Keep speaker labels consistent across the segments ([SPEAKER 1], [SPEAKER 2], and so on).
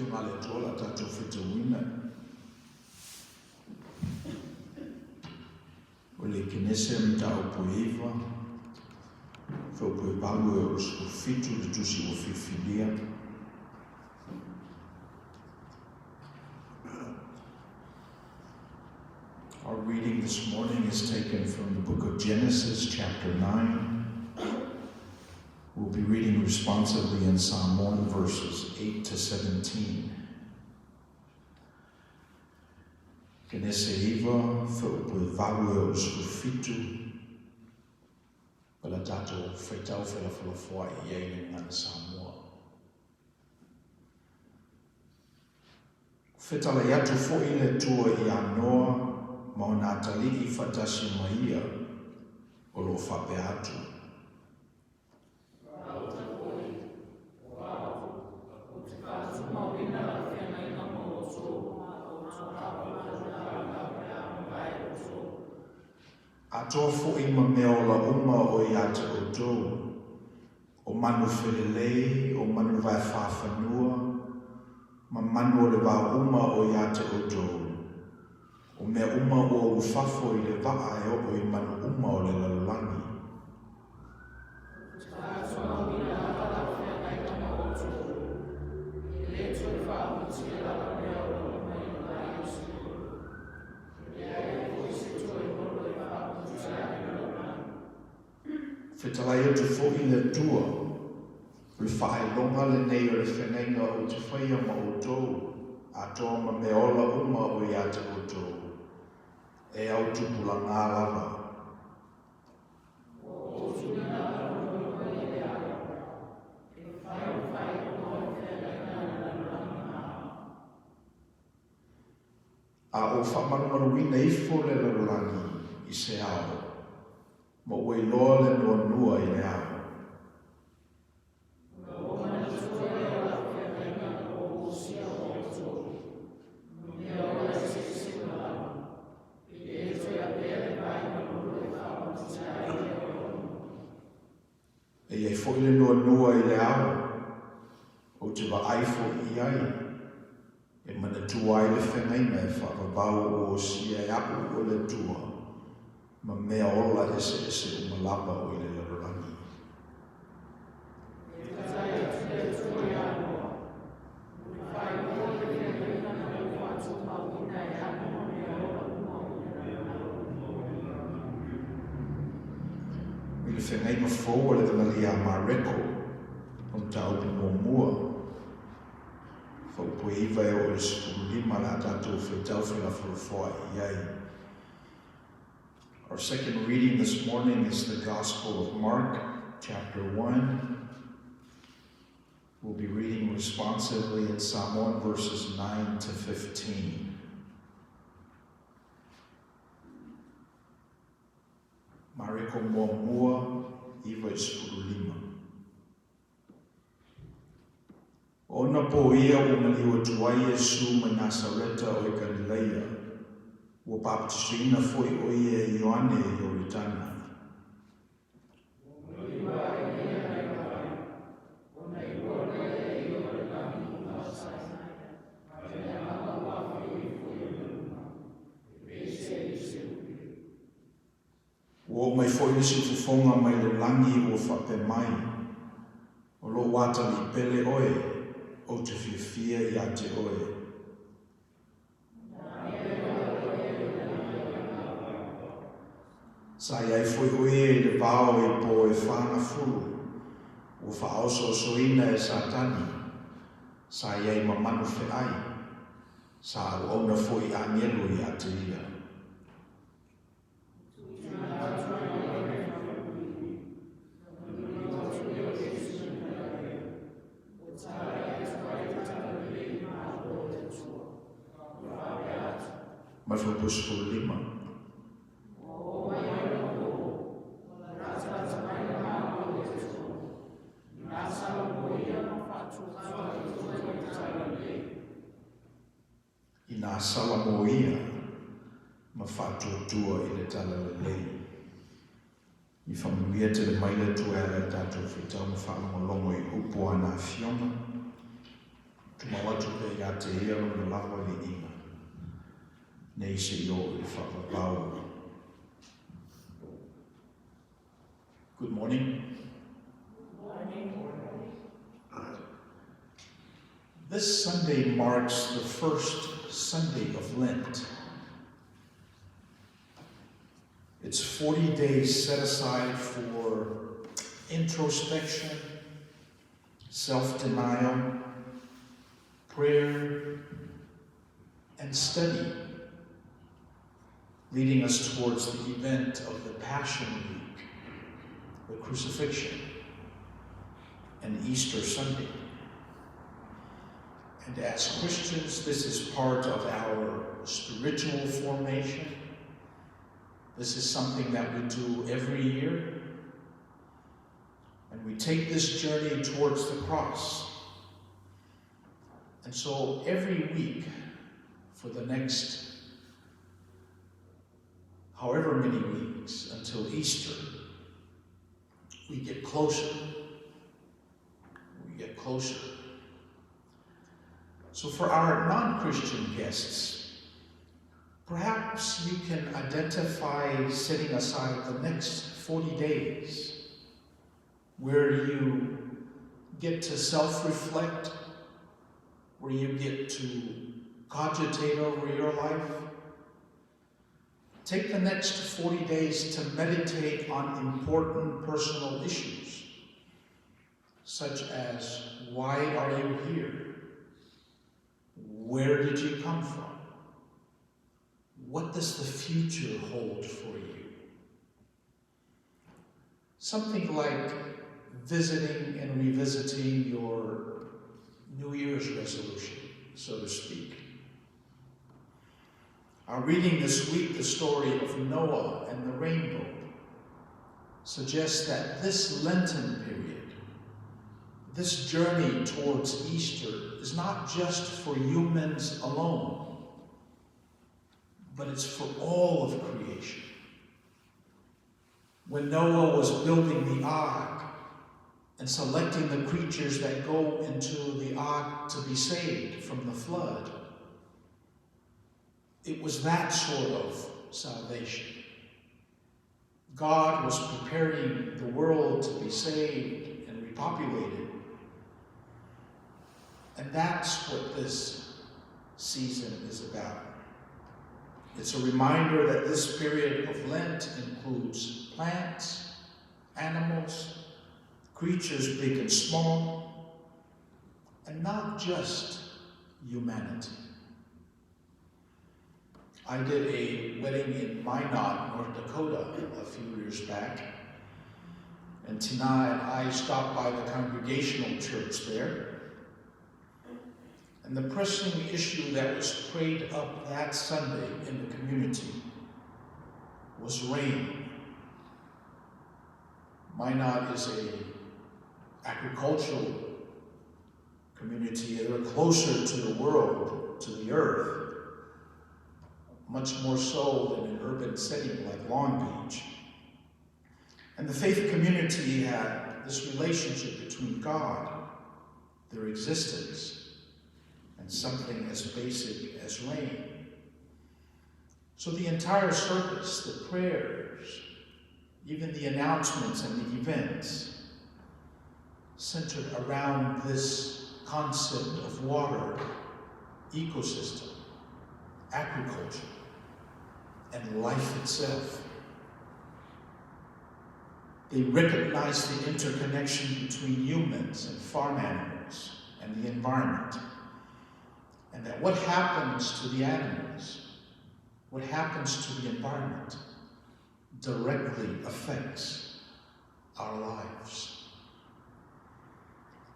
[SPEAKER 1] Afioga a le Atua o le a tatou faitauina o le Kenese mataupu e 9, fuaiupu e 8 e oo i le 17 le tusi ua filifilia. Our reading this morning is taken from the book of Genesis, chapter 9. We'll be reading responsively in Psalm 1, verses 8 to 17. Kenese 9, fuaiupu e 8 e oo i le 17, o le a tatou faitau felafolafoai i ai le Gagana Samoa. Fetalai atu foi le Atua iā Noa ma ona atalii faatasi ma ia, o lo o faapea atu.
[SPEAKER 2] Gauta foi, o au, ou te faatumauina lau feagaiga ma outou, ma outou pe a mavae outou.
[SPEAKER 1] Atoa foi ma mea ola uma o ia te outou, o manu felelei, o manu vaefāfanua, ma manu o le vao uma o ia te outou, o mea uma ua ulufafo i le vaa e oo i manu uma o le lalolagi.
[SPEAKER 2] Ou te faatumauina lava lau feagaiga ma outou, e le toe faamutia lava mea ola uma i le vai o se lolo. E leai ai foi se toe lolo e faamutia ai le lalolagi.
[SPEAKER 1] Fetalai atu foi le Atua, o le faailoga lenei o le feagaiga ou te faia ma outou, atoa ma mea ola uma o ia te outou, e au tupulaga lava.
[SPEAKER 2] Ua ou tuuina atu ai i le ao, e fai le faailoga o le feagaiga a le lalolagi ma au.
[SPEAKER 1] A o faamalumaluina ifo le lalolagi i se ao, ma ua iloa le noanoa i le ao.
[SPEAKER 2] Ona ou manatua lea o lau feagaiga na ou osia ma outou, ma mea ola eseese uma lava, e le toe avea le vai ma lolo e faamanuia ai mea ola uma.
[SPEAKER 1] E i ai foi le noanoa i le ao, ou te vaai foi i ai, e manatua ai le feagaiga e faavavau ua osia e a'u o le Atua ma mea ola eseese uma lava o i le lalolagi.
[SPEAKER 2] E tatai atu le Atua iā Noa, o le faailoa o le feagaiga na ou faatumauina e a'u ma mea ola uma o i le lalolagi.
[SPEAKER 1] I le feagaiga fou a le Evanelia a Mareko, o mataupu muamua, fuaiupu e 9 e oo i le 15 o le a tatou faitau felafolafoai i ai. Our second reading this morning is the Gospel of Mark, chapter 1. We'll be reading responsively in Samoan verses 9 to 15. Mareko muamua, 9 i 15. O ona pō ia ua maliu atu ai Iesu mai Nasareta o i Kalilaia, ua bapatisaina foi ʻo ia e Ioane i Ioritana.
[SPEAKER 2] Ua maliu aʻe ia mai le vai, ona iloa lea e ia o le lagi ua masae, ma le agaga ua afio ifo i ona luma, e peisei i se upe.
[SPEAKER 1] Ua oo mai foi le siufofoga mai le lagi ua faapea mai, O lou atalii pele oe, ou te fiafia iā te oe. Sa i ai foi ʻo ia i le vao i pō e 40, ua faaosoosoina e Satani, sa i ai ma manu feʻai, sa auauna foi ʻāgelo iā te ia. Ma le fuaiupu 15. I nā Salamo ia ma faatuatua i le Talalelei. I faamanuia tele mai le Atua e ala i tatou faitau ma faalogologo i upu a ana Afioga. Tumau atu pea ia te Ia lona lava viiga, nei seia oo i le faavavau. Good morning.
[SPEAKER 2] Morning.
[SPEAKER 1] This Sunday marks the first Sunday of Lent. It's 40 days set aside for introspection, self-denial, prayer, and study, leading us towards the event of the Passion Week, the Crucifixion, and Easter Sunday. And as Christians, this is part of our spiritual formation. This is something that we do every year. And we take this journey towards the cross. And so every week for the next however many weeks until Easter, we get closer. We get closer. So for our non-Christian guests, perhaps you can identify setting aside the next 40 days where you get to self-reflect, where you get to cogitate over your life. Take the next 40 days to meditate on important personal issues, such as, why are you here? Where did you come from? What does the future hold for you? Something like visiting and revisiting your New Year's resolution, so to speak. Our reading this week, the story of Noah and the rainbow, suggests that this Lenten period, this journey towards Easter, is not just for humans alone, but it's for all of creation. When Noah was building the ark and selecting the creatures that go into the ark to be saved from the flood, it was that sort of salvation. God was preparing the world to be saved and repopulated. And that's what this season is about. It's a reminder that this period of Lent includes plants, animals, creatures big and small, and not just humanity. I did a wedding in Minot, North Dakota, a few years back, and Tina and I stopped by the congregational church there. And the pressing issue that was prayed up that Sunday in the community was rain. Minot is an agricultural community. They're closer to the world, to the earth, much more so than an urban setting like Long Beach. And the faith community had this relationship between God, their existence, and something as basic as rain. So the entire service, the prayers, even the announcements and the events, centered around this concept of water, ecosystem, agriculture, and life itself. They recognized the interconnection between humans and farm animals and the environment, and that what happens to the animals, what happens to the environment, directly affects our lives.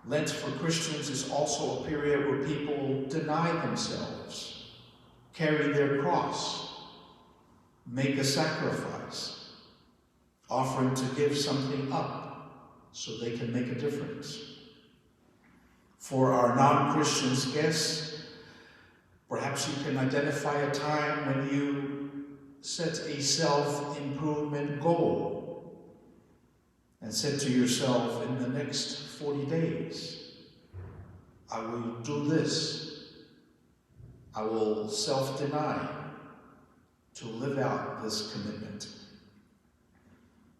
[SPEAKER 1] Lent for Christians is also a period where people deny themselves, carry their cross, make a sacrifice, offering to give something up so they can make a difference. For our non-Christians guests, perhaps you can identify a time when you set a self-improvement goal and said to yourself, in the next 40 days, I will do this. I will self-deny to live out this commitment.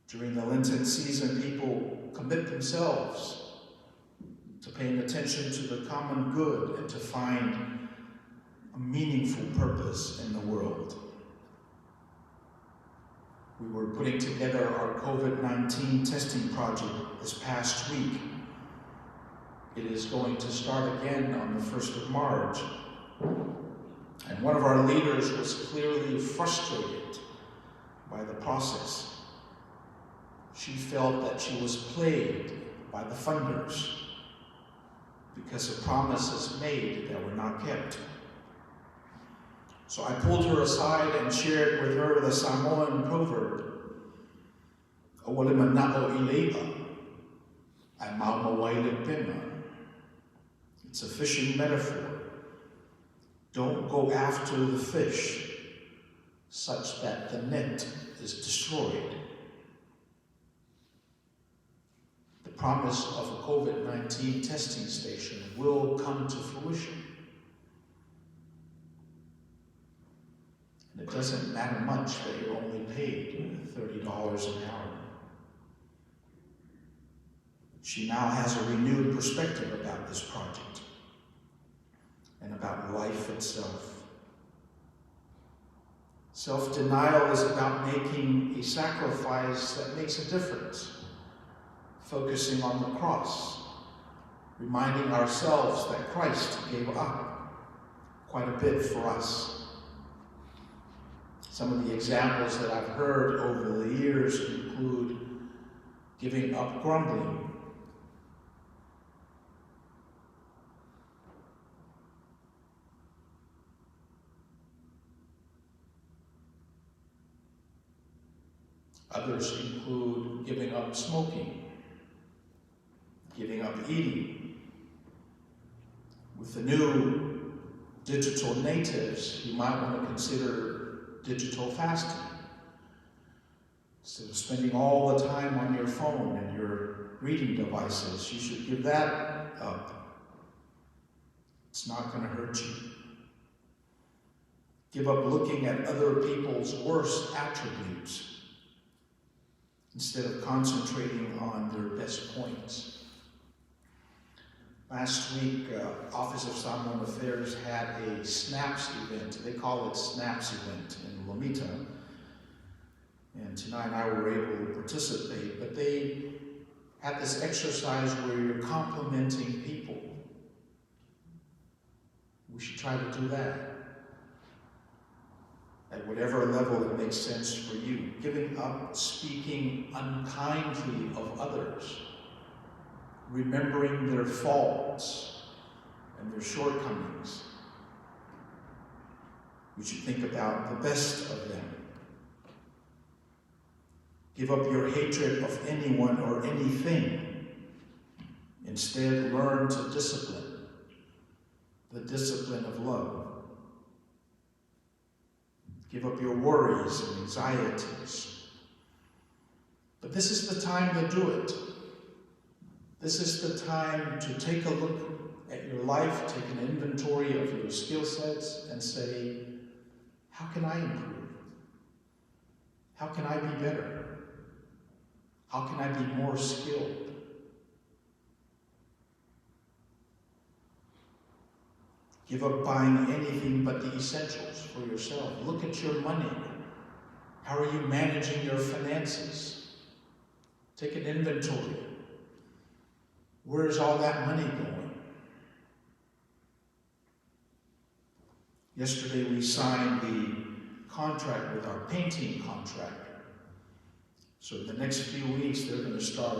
[SPEAKER 1] During the Lenten season, people commit themselves to paying attention to the common good and to find a meaningful purpose in the world. We were putting together our COVID-19 testing project this past week. It is going to start again on the 1st of March. And one of our leaders was clearly frustrated by the process. She felt that she was played by the funders because of promises made that were not kept. So I pulled her aside and shared with her the Samoan proverb, "Aua le mana'o i le i'a, ae maumau ai le upega." It's a fishing metaphor. Don't go after the fish such that the net is destroyed. The promise of a COVID-19 testing station will come to fruition. And it doesn't matter much that you're only paid $30 an hour. She now has a renewed perspective about this project and about life itself. Self-denial is about making a sacrifice that makes a difference, focusing on the cross, reminding ourselves that Christ gave up quite a bit for us. Some of the examples that I've heard over the years include giving up grumbling, Others include giving up smoking, giving up eating. With the new digital natives, you might want to consider digital fasting. Instead of spending all the time on your phone and your reading devices, you should give that up. It's not going to hurt you. Give up looking at other people's worst attributes instead of concentrating on their best points. Last week, Office of Samoan Affairs had a SNAPS event. They call it SNAPS event in Lomita. And tonight I were able to participate, but they had this exercise where you're complimenting people. We should try to do that at whatever level it makes sense for you. Giving up speaking unkindly of others, remembering their faults and their shortcomings. We should think about the best of them. Give up your hatred of anyone or anything. Instead, learn to discipline, the discipline of love. Give up your worries and anxieties. But this is the time to do it. This is the time to take a look at your life, take an inventory of your skill sets, and say, how can I improve? How can I be better? How can I be more skilled? Give up buying anything but the essentials for yourself. Look at your money. How are you managing your finances? Take an inventory. Where is all that money going? Yesterday we signed the contract with our painting contractor. So in the next few weeks they're going to start,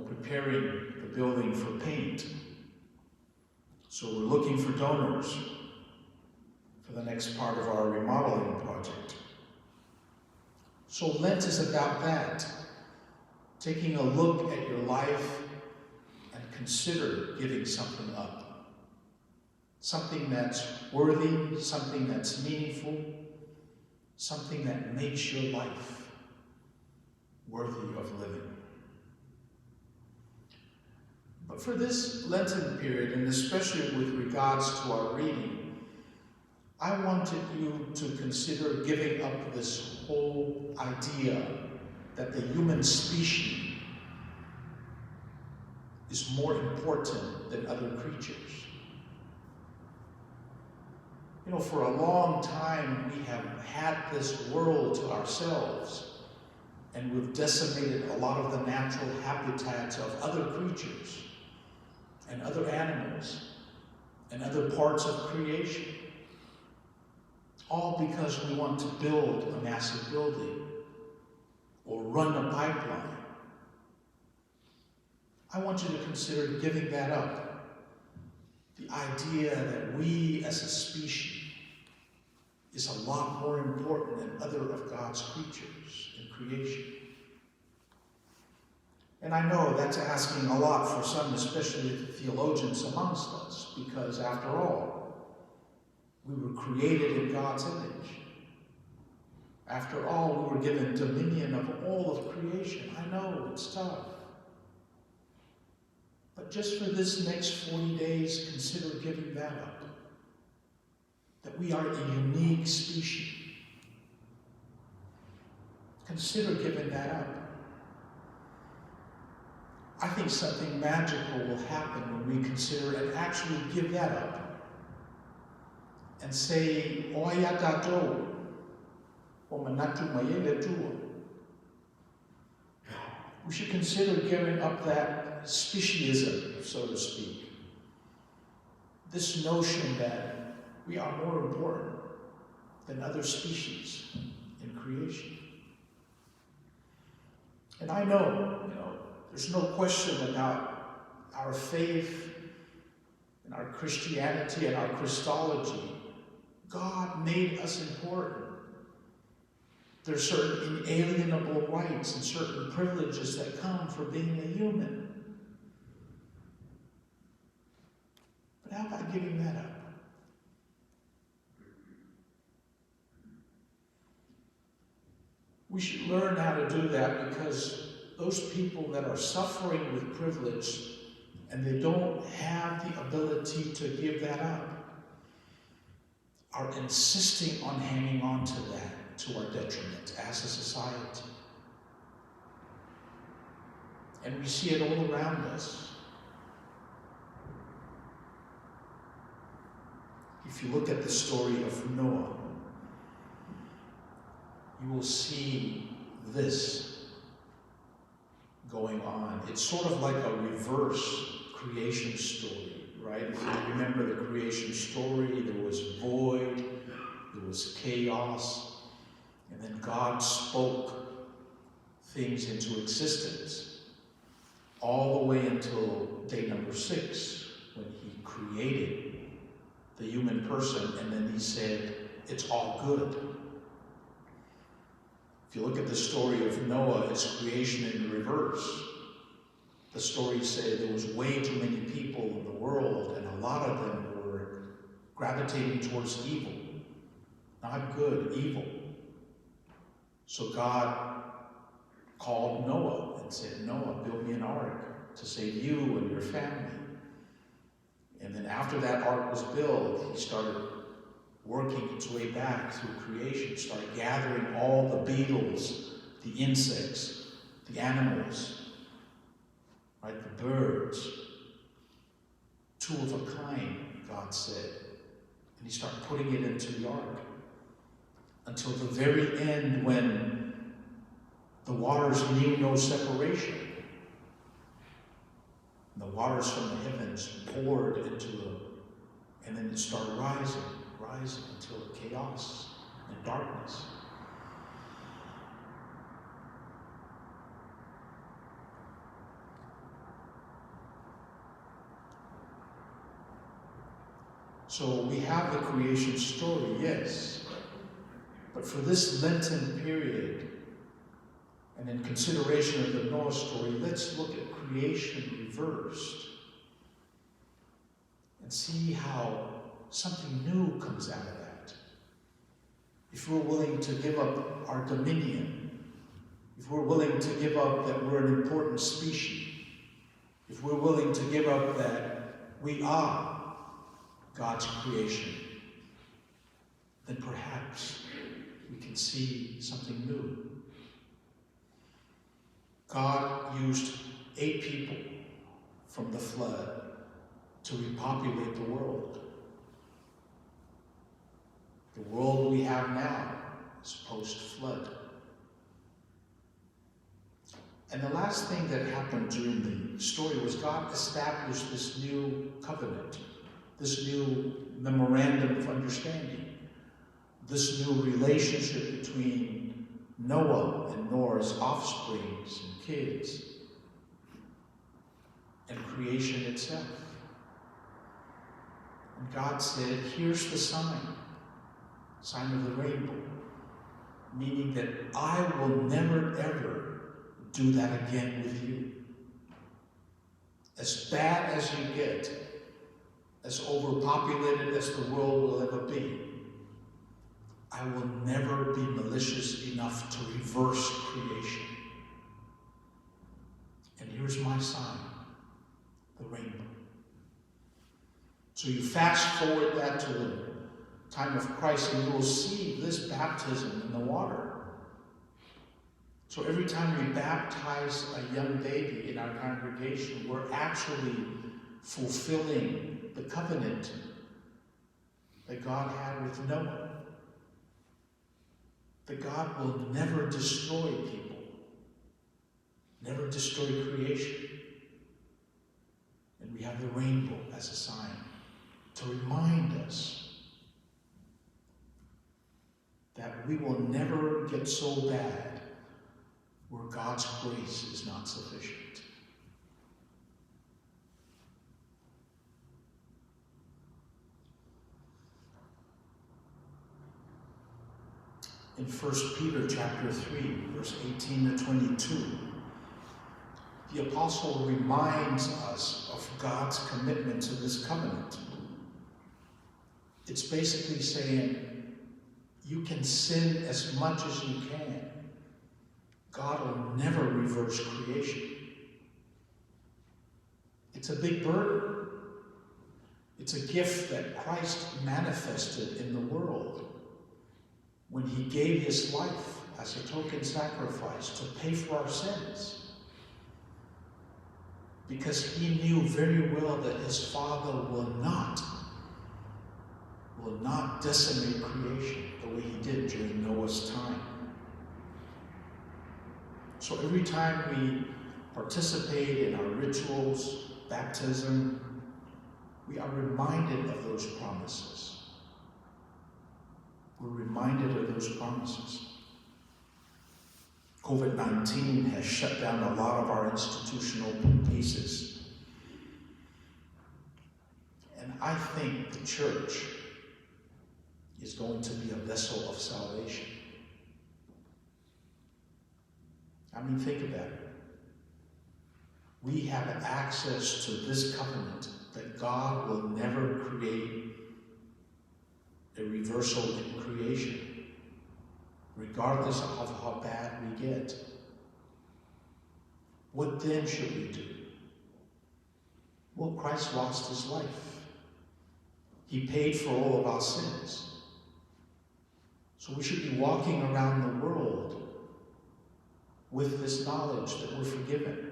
[SPEAKER 1] preparing the building for paint. So we're looking for donors for the next part of our remodeling project. So Lent is about that. Taking a look at your life and consider giving something up. Something that's worthy, something that's meaningful, something that makes your life worthy of living. But But for this Lenten period, and especially with regards to our reading, I wanted you to consider giving up this whole idea that the human species is more important than other creatures. You know, for a long time we have had this world to ourselves, and we've decimated a lot of the natural habitats of other creatures and other animals and other parts of creation. All because we want to build a massive building or run a pipeline. I want you to consider giving that up. The idea that we as a species is a lot more important than other of God's creatures in creation. And I know that's asking a lot for some, especially the theologians amongst us, because after all, we were created in God's image. After all, we were given dominion of all of creation. I know, it's tough. But just for this next 40 days, consider giving that up. That we are a unique species. Consider giving that up. I think something magical will happen when we consider and actually give that up. And say, O ia tatou, o manatu mai e le Atua. We should consider giving up that speciesism, so to speak. This notion that we are more important than other species in creation. And I know, there's no question about our faith and our Christianity and our Christology. God made us important. There's certain inalienable rights and certain privileges that come for being a human. But how about giving that up? We should learn how to do that, because those people that are suffering with privilege and they don't have the ability to give that up are insisting on hanging on to that to our detriment as a society. And we see it all around us. If you look at the story of Noah, you will see this going on. It's sort of like a reverse creation story, right? If you remember the creation story, there was void, there was chaos, and then God spoke things into existence all the way until day number 6, when he created the human person, and then he said, it's all good. If you look at the story of Noah, it's creation in reverse. The stories say there was way too many people in the world, and a lot of them were gravitating towards evil. Not good, evil. So God called Noah and said, Noah, build me an ark to save you and your family. And then after that ark was built, he started working its way back through creation, started gathering all the beetles, the insects, the animals, right, the birds. 2 of a kind, God said. And he started putting it into the ark until the very end, when the waters knew no separation. And the waters from the heavens poured into the, and then it started rising, rising until chaos and darkness. So we have the creation story, yes, but for this Lenten period, and in consideration of the Noah story, let's look at creation reversed and see how something new comes out of that. If we're willing to give up our dominion, if we're willing to give up that we're an important species, If we're willing to give up that we are God's creation, then perhaps we can see something new. God used 8 people from the flood to repopulate the world. The world we have now is post-flood. And the last thing that happened during the story was God established this new covenant, this new memorandum of understanding, this new relationship between Noah and Noah's offsprings and kids, and creation itself. And God said, here's the sign, sign of the rainbow, meaning that I will never ever do that again with you. As bad as you get, as overpopulated as the world will ever be, I will never be malicious enough to reverse creation. And here's my sign, the rainbow. So you fast forward that to the time of Christ, and you will see this baptism in the water. So every time we baptize a young baby in our congregation, we're actually fulfilling the covenant that God had with Noah. That God will never destroy people, never destroy creation. And we have the rainbow as a sign to remind us that we will never get so bad where God's grace is not sufficient. In 1 Peter chapter 3, verse 18 to 22, the apostle reminds us of God's commitment to this covenant. It's basically saying, you can sin as much as you can. God will never reverse creation. It's a big burden. It's a gift that Christ manifested in the world when he gave his life as a token sacrifice to pay for our sins. Because he knew very well that his Father will not decimate creation the way he did during Noah's time. So every time we participate in our rituals, baptism, we are reminded of those promises. We're reminded of those promises. COVID-19 has shut down a lot of our institutional pieces. And I think the church is going to be a vessel of salvation. Think about it. We have access to this covenant that God will never create a reversal in creation, regardless of how bad we get. What then should we do? Christ lost his life. He paid for all of our sins. So we should be walking around the world with this knowledge that we're forgiven,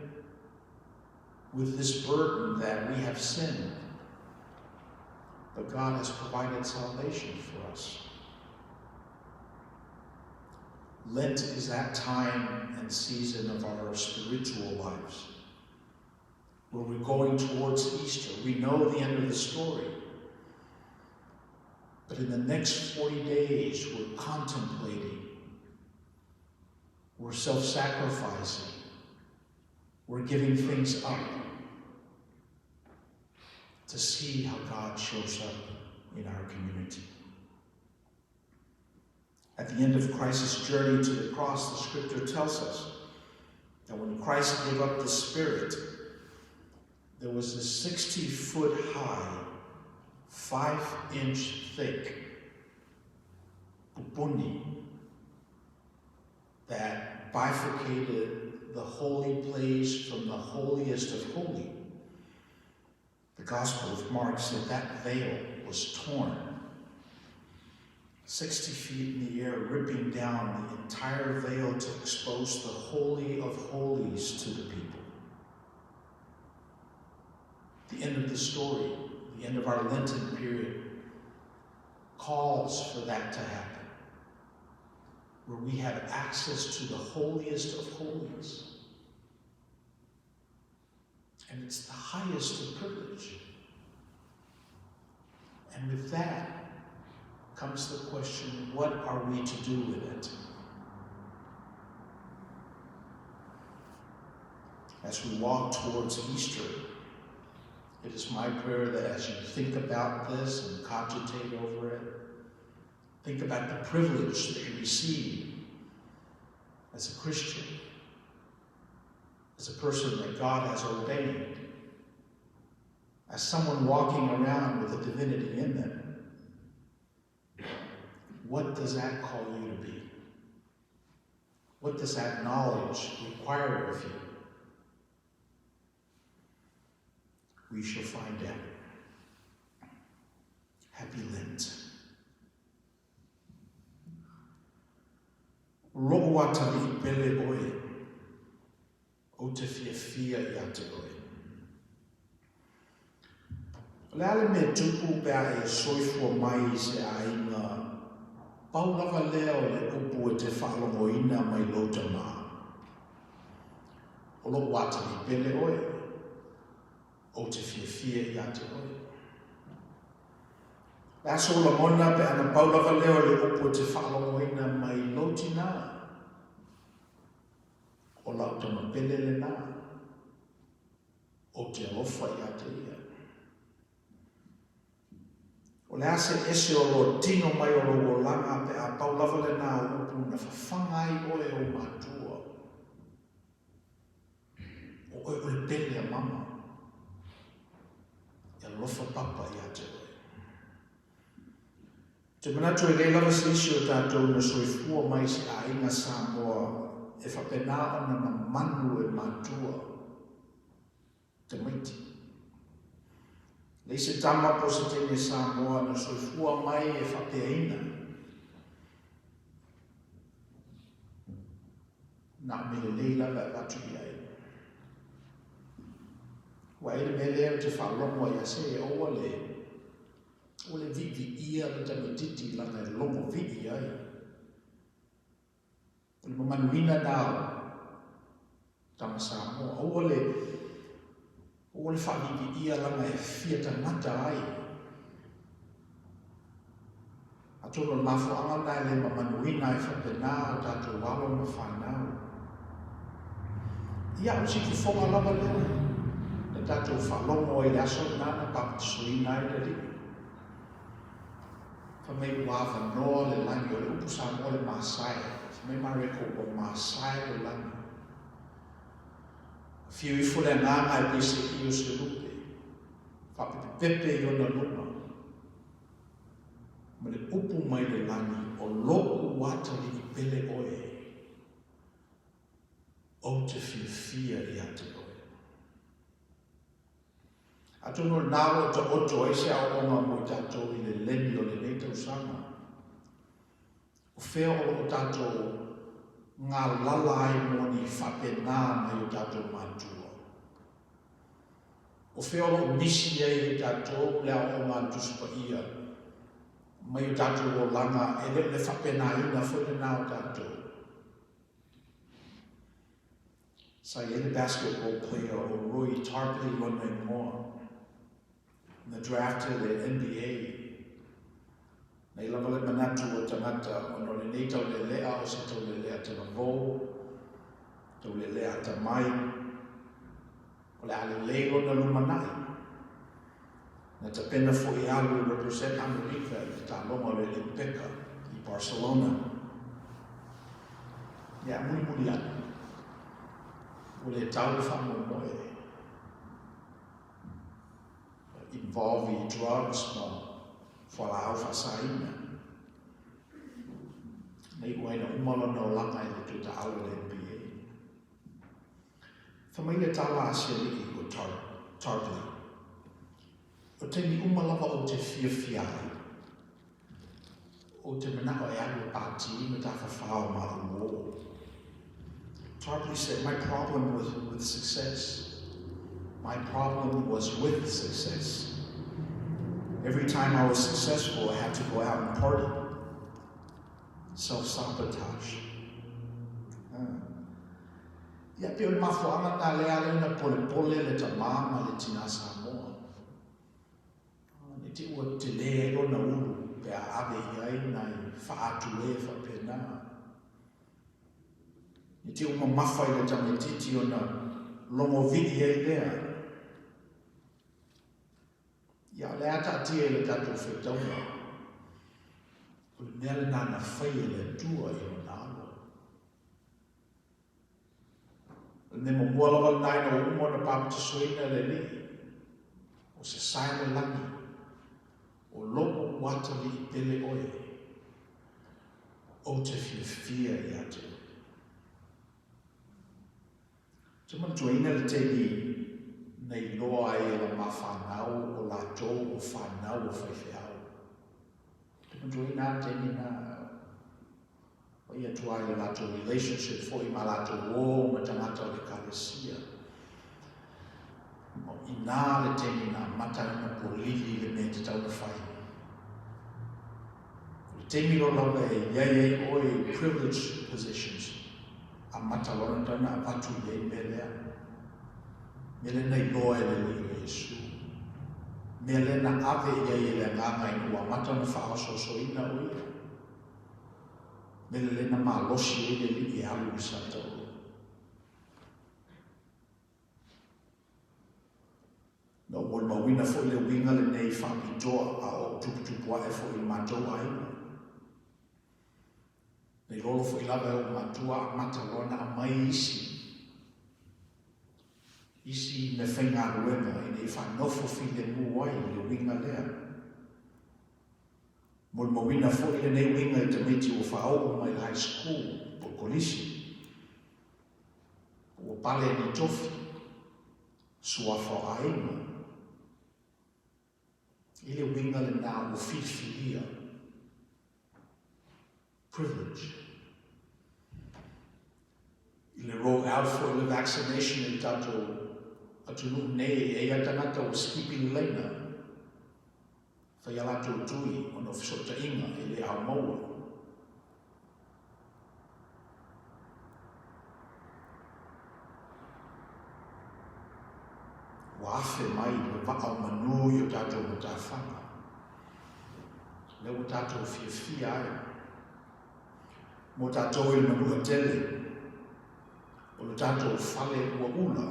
[SPEAKER 1] with this burden that we have sinned, but God has provided salvation for us. Lent is that time and season of our spiritual lives where we're going towards Easter. We know the end of the story. But in the next 40 days, we're contemplating. We're self-sacrificing. We're giving things up to see how God shows up in our community. At the end of Christ's journey to the cross, the scripture tells us that when Christ gave up the Spirit, there was a 60-foot high, 5-inch thick pupuni that bifurcated the holy place from the holiest of holy. The Gospel of Mark said that veil was torn 60 feet in the air, ripping down the entire veil to expose the Holy of Holies to the people. The end of the story, the end of our Lenten period, calls for that to happen, where we have access to the holiest of holies. And it's the highest of privilege. And with that comes the question, what are we to do with it? As we walk towards Easter, it is my prayer that as you think about this and cogitate over it, think about the privilege that you receive as a Christian, as a person that God has ordained, as someone walking around with a divinity in them. What does that call you to be? What does that knowledge require of you? We shall find out. Happy Lent. Lou atalii pele oe, ou te fiafia ia te oe. O le a le mea tupu pe a e soifua mai i se aiga, pau lava lea o le upu e te faalogoina mai lou tamā. O lou atalii pele oe, ou te fiafia ia te oe. O le a sou lagona pe ana pau lava lea o le upu e te faalogoina mai lou tinā? O lau tama pele lenā, ou te alofa ia te ia. O le a se ese o lou tino mai o lou olaga pe a pau lava lenā o upu na fafaga ai oe e ou matua? O oe o le pele a mama. E alofa papa ia te oe. Ou te manatu e leai lava se isi o tatou na soifua mai se aiga Samoa e faapena ona mamanu e matua tamaiti. Leai se tama po o se teine Samoa na soifua mai e faapeaina. Na o mea lelei lava e avatu i ai. Ua e le mea lea ou te faalogo ai ia se e aua le aua le viiviia le tamaititi leaga e logo vii ai. O le mamanuina na o tama Samoa. Aua le aua le faaviiviia leaga e fia tagata ai. Atonu o le mafuaaga lena e le mamanuina ai faapena o tatou alo ma fanau. Ia, o si fofoga lava lea na tatou faalogo ai i le aso lena na papatisoina ai le Alii. Fai mai ua avanoa le lagi, o le upu Samoa le masae. Fai mai Mareko ua masae le lagi. Afio ifo le Agaga e pei se io se lupe, faapepepepe i ona luma. Ma le upu mai le lagi, O loʻu atalii pele oe, ou te fiafia ia te oe. Atonu o lena o lo o taoto ai se aoaoga mo i tatou i le lemi o lenei tausaga. O fea o lo o tatou galala ai mo ni faapena mai o tatou matua? O fea o lo o misi ai e tatou le aoaoga a le Tusi Paia mai o tatou olaga e le o le faapenaina foi lena o tatou? Sa i ai le basketball player o Roy Tarpley lona igoa na draft e le NBA. Nei lava le manatu o tagata ona o lenei taulelea o se taulelea talavou, taulelea atamai, o le a lelei lona lumanai. Na tapena foi e alu e represent Amerika i le taaloga o le Olympica i Barcelona. Ia, mulimuli ane, ua le tau le faamoemoe involve i drugs ma fualaau faasaina. Na iu ai na uma lona olaga e le toe taaalo i le NBA. Fai mai le tala a se alii o Tarpley. O taimi uma lava ou te fiafia ai, ou te mana'o e alu e pātī ma tafafao ma au uō. Tarpley said, My problem was with success. My problem was with success. Every time I was successful, I had to go out and party. Self-sabotage. Ia, pei o le mafuaaga lena lea ala ai ona polepole le tamā ma le tinā Samoa. Ne i te i ua telē ai lona ulu pe a ave i ai nai faa-atu-e faapena. Ne i te i ua mamafa i le tamaitiiti ona logovii ai lea. Ia, o le a taatia i le tatou faitauga, o le mea lena na fai e le Atua i Lona alo. O le mea muamua lava lena ina ua uma ona papatisoina le Alii, o sasae le lagi, o lou atalii pele oe, ou te fiafia ia te oe. Ou te manatuaina le taimi na iloa ai e la ma fanau o latou o fanau o faifeau. Ou te manatuaina lava le taimi na vaai atu ai i le latou relationship foi ma latou uō ma tagata o le ekalesia. Ma o inā le taimi na amata ai ona polili le mea e tatau ona fai. O le taimi loa lava e i ai ai oe i privileged positions, amata loa ona tatau ona avatu i ai le mea lea. Mea lea na iloa e le Alii o Iesu. Mea lea na ave i ai e le Agaga ina ua amata ona faaosoasoaina o ia. Mea lea na malosi ai le Alii e alu i Sataua. Na ou molimauina foi le uiga lenei faapitoa a o ou tuputupu ae foi i le matou aiga. Na ilolo foi lava e ou matua amata loa ona aumai isi isi meafaigaluega ina ia faanofo filemu ai le uiga lea. Molimauina foi lenei uiga i tamaiti ua faaoo mai le high school po o le kolisi, po ua pale ni tofi, suafa o aiga. I le uiga lena ua filifilia, privilege. I le roll out foi le vaccination i le tatou atunuu nei, e i ai lava tagata ua sikipi le laina, fai a latou tui ona o fesootaiga e le ao maua. Ua afe mai le vaa o manu i o tatou matafaga. Lea ua tatou fiafia ai. Mo tatou i le manua tele, o le tatou fale ua ula,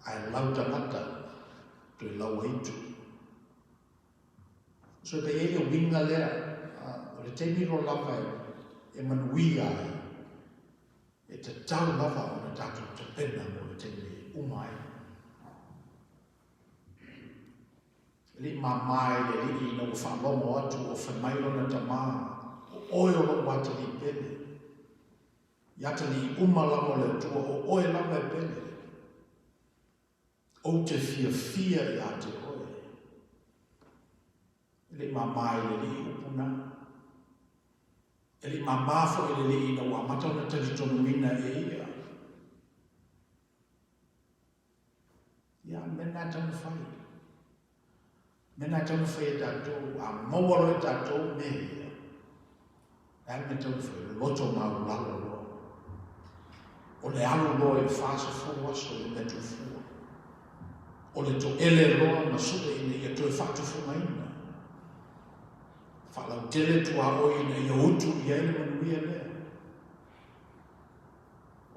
[SPEAKER 1] ae lau tagata toe lau aitu. So e i ai le uiga lea, o le taimi loa lava e manuia ai, e tatau lava ona tatou tapena mo le taimi e uma ai. E le i māmā i le Alii ina ua faalogo atu o fai mai lona tamā, O oe o lou atalii pele. I atalii uma lava o le Atua, o oe lava e pele. Ou te fiafia ia te oe. E le i māmā i le Alii upu na. E le i māmā foi i le Alii ina ua amata ona talitonuina e ia. Ia, o le mea lena e tatau ona fai. O le mea lena e tatau ona fai e tatou, a maua loa e tatou mea ia, o le a le mea e tatau ona fai? Loto maualalo loa. O le alu loa i le 40 aso i le mea tufua. O le toele loa ma sue ina ia toe faatufugaina. Faalautele tuaoi ina ia utu i ai le manuia lea.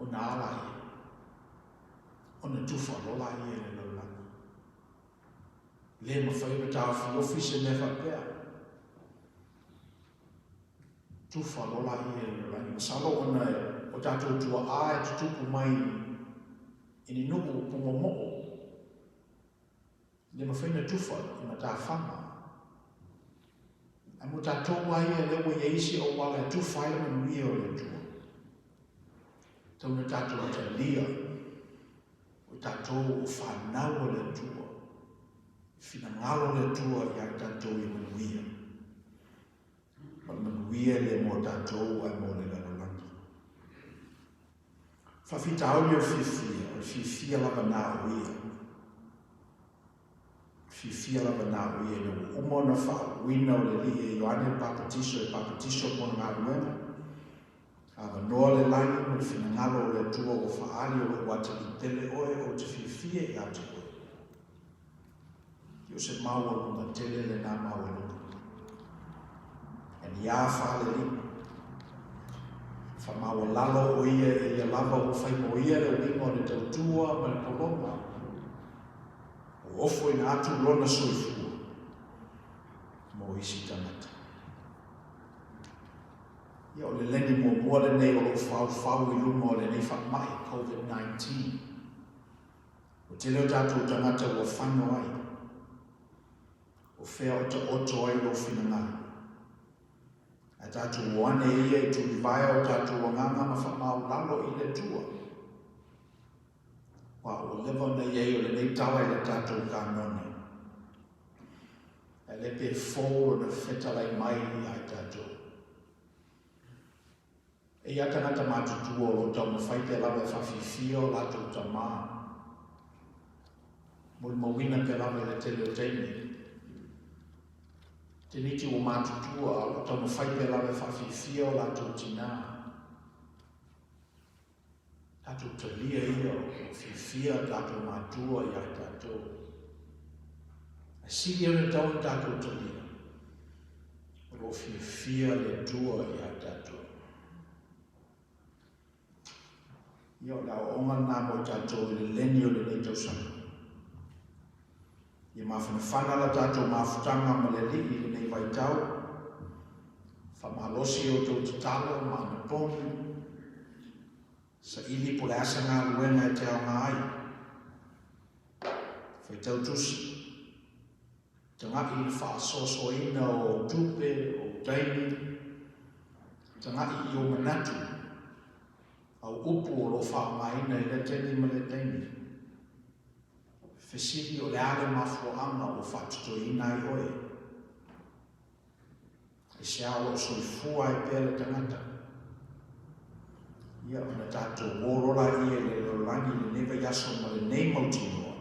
[SPEAKER 1] Ona ala ia. Ona tufa loa laia i le lalolagi. Le mafai ona taofiofi se mea faapea. Tufa loa laia i le lalolagi. Masalo ona o tatou tuaa e tutupu mai i ni nuu pumomoo. Le mafai ona tufa i matafaga. Ae mo tatou lava ia lea ua i ai isi auala e tufa ai le manuia o le Atua. Tau na tatou talia o tatou o fanau a le Atua. Finagalo o le Atua ia i tatou ia manuia. Ma le manuia e le mo tatou ae mo le lalolagi. Faafitauli o le fiafia, o le fiafia lava na o ia. Fiafia lava na o ia ina ua uma ona faauuina o le Alii e Ioane le Papatiso e papatiso mo le galuega. Avanoa le lagi ma le finagalo o le Atua ua faaali o lou atalii pele oe ou te fiafia ia te oe. O se maualuga tele lena maualuga. E ni a faalelii. Faamaualalo o ia e ia lava ua fai mo ia le uiga o le tautua ma le pologa. Ua ofoina atu lona soifua mo isi tagata. Ia o le leni muamua lenei o lou faufau i luga o lenei faamai COVID-19. Ua tele o tatou tagata ua fano ai. O fea o taoto ai lou finagalo. Ae tatou o ane ia e tulivae o tatou agaga ma faamaualalo i le Atua. Aua ua leva ona i ai o lenei tala i le tatou kanone. Ae le pe fou lona fetalai mai ia i tatou. E ia tagata matutua o lo taumafai pea lava e faafiafia o latou tamā. Molimauina pea lava i le tele o taimi. Teiniti ua matutua a o lo taumafai pea lava e faafiafia o latou tinā. Tatou talia ia o lo fiafia tatou matua ia i tatou. Ae sili ona tatau ona tatou talia o lo o fiafia le Atua ia i tatou. Ia o le aoaoga lena mo i tatou i le leni o lenei tausaga. Ia mafanafana la tatou mafutaga ma le Alii i lenei vaitau. Faamalosi o outou tatalo ma anapogi. Saili po o le a se galuega e te aoga ai. Faitau tusi. Tagai i le faasoasoaina o tupe, o taimi. Tagai i ou manatu, au upu o lo o faaaogaina i lea taimi ma lea taimi. Fesili o le a le mafuaaga ua faatotoiina ai oe. Aisea o lo o soifua ai pea le tagata. Ia ona tatou o loa laia i le lalolagi i lenei vaiaso ma lenei mautinoa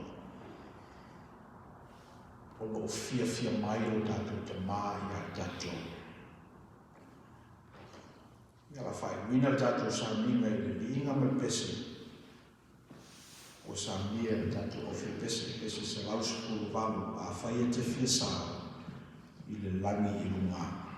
[SPEAKER 1] o lo o fiafia mai lo tatou Tamā ia i tatou. Ia la faaiuina le tatou sauniga i le viiga ma le pese ua saunia e le tatou aufai-pese, pese 118, afai e te fia sao i le lagi i luga.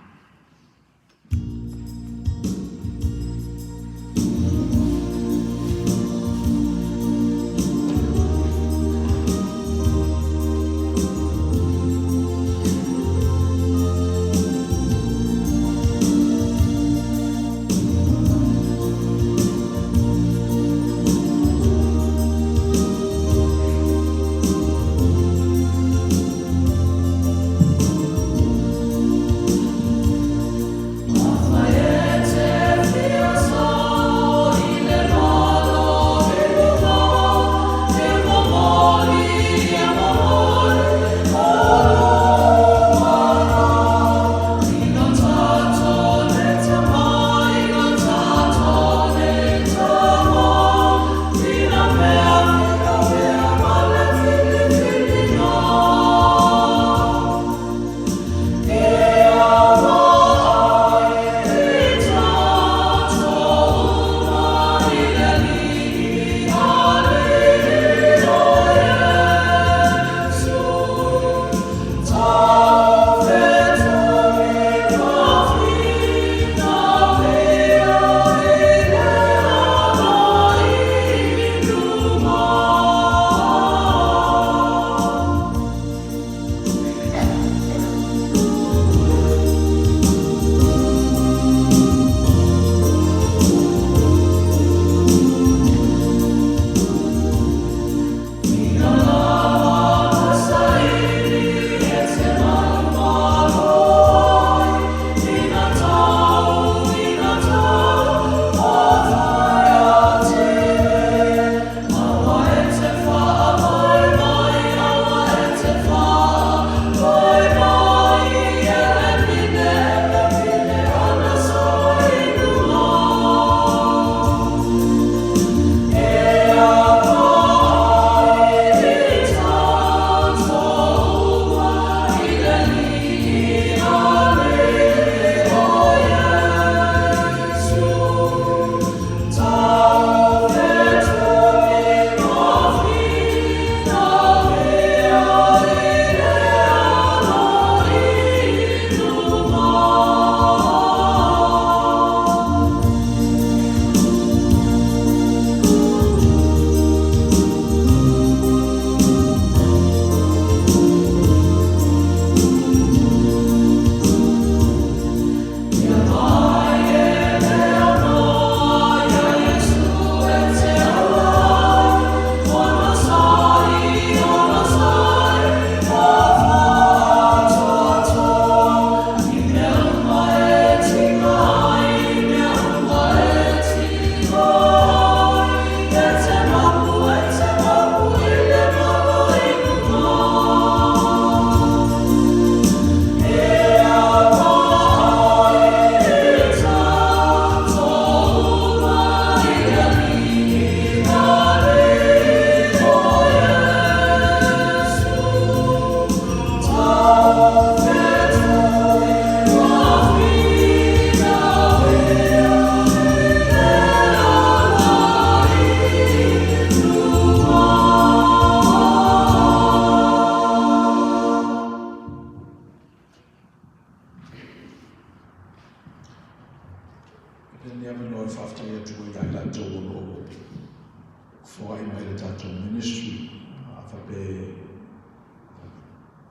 [SPEAKER 1] tatou ministry. A faapea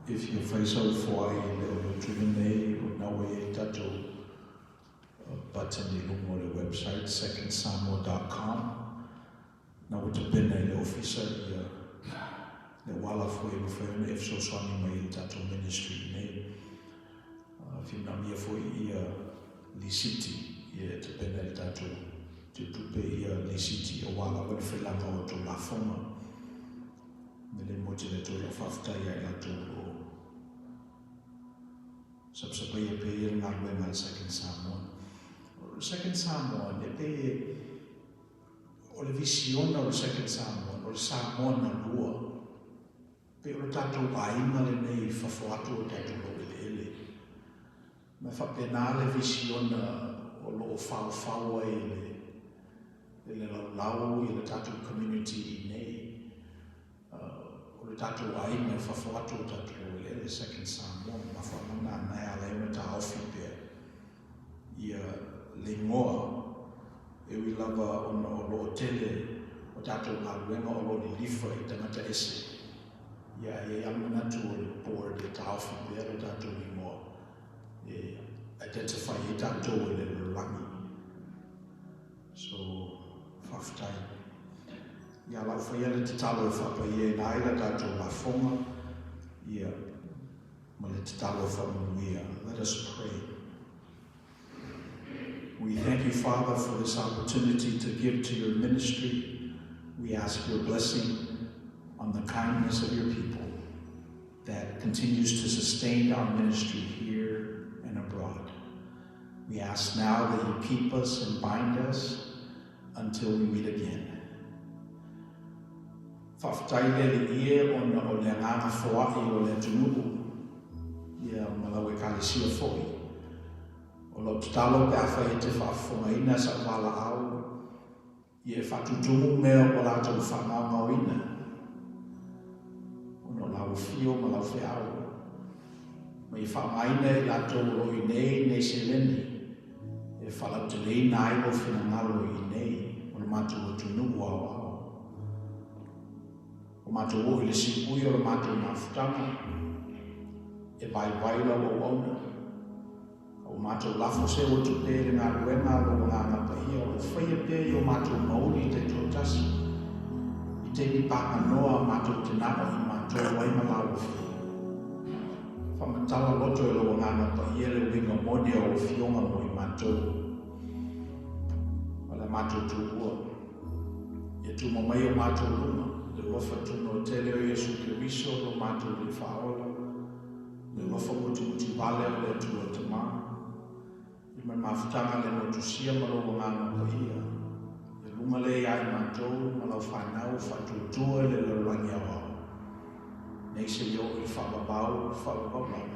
[SPEAKER 1] e fia fai sau foai i le lotu lenei, o lena ua i ai le tatou button i luga o le website secondsamoa.com. Na ua tapena e le ofisa ia le auala foi e mafai ona e fesoasoani mai i le tatou ministry nei. Fia manaomia foi ia lisiti ia e tapena e le tatou tiutupe ia lisiti aua lava le failaga o outou lafoga. Me le mo te le tou lau faafetai ia i latou o lo o sapasapaia pea ia le galuega a le Second Samoan. O le Second Samoan e pei e o le visiona o le Second Samoan, o le Samoa na lua. Pei o le tatou aiga lenei i fafo atu o tatou laueleele. Ma e faapena le visiona o lo o faofao ai e le e le laulau i le tatou community i inei. O le tatou aiga i fafo atu o tatou laueleele, Second Samoa, ma mafuaaga na na e ala ai ona taofi pea ia le igoa e ui lava ona o lo o tele o tatou galuega o lo o lilifa i tagata ese. Ia, e i ai lava le manatu o le board e taofi pea lo tatou igoa e identify ai tatou e le lalolagi. So, faafetai. Ia, lau faia le tatalo e faapaiaina ai la tatou lafoga, ia, ma le tatalo faamanuia. Let us pray. We thank you, Father, for this opportunity to give to your ministry. We ask your blessing on the kindness of your people that continues to sustain our ministry here and abroad. We ask now that you keep us and bind us until we meet again. Faafetai le Alii e ona o le agaga foai o le atunuu, ia ma lau Ekalesia foi. O lau tatalo pe afai e te faafofogaina sau valaau, ia e faatutumu mea ua latou faagaogaoina, ona o lau afio ma lau feau, ma ia faaaogaina e i latou o lo o i inei nei seleni e faalauteleina ai lou finagalo i inei o le matou atunuu aoao. Ua matou oo i le siui o le matou mafutaga, e vaivai lau auauna. A ua matou lafo seu atu pea i le galuega a lou Agaga Paia o lo o faia pea i o matou mauli taitoatasi, i taimi paganoa matou te nao i matou ai ma lau Afio. Faamatala loto e lou Agaga Paia le uiga moni o lau Afioga mo i matou ma le matou tuua. Ia tuma mai o matou luma le alofa tunoa tele o Iesu Keriso lo matou Alii Faaola, le alofa mutimutivale o le Atua Tama, i ma le mafutaga le motusia ma lou Agaga Paia, ia luga lea ia i matou ma lau fanau faatuatua i le lalolagi aoao, nei seia oo i le faavavau faavavau lava.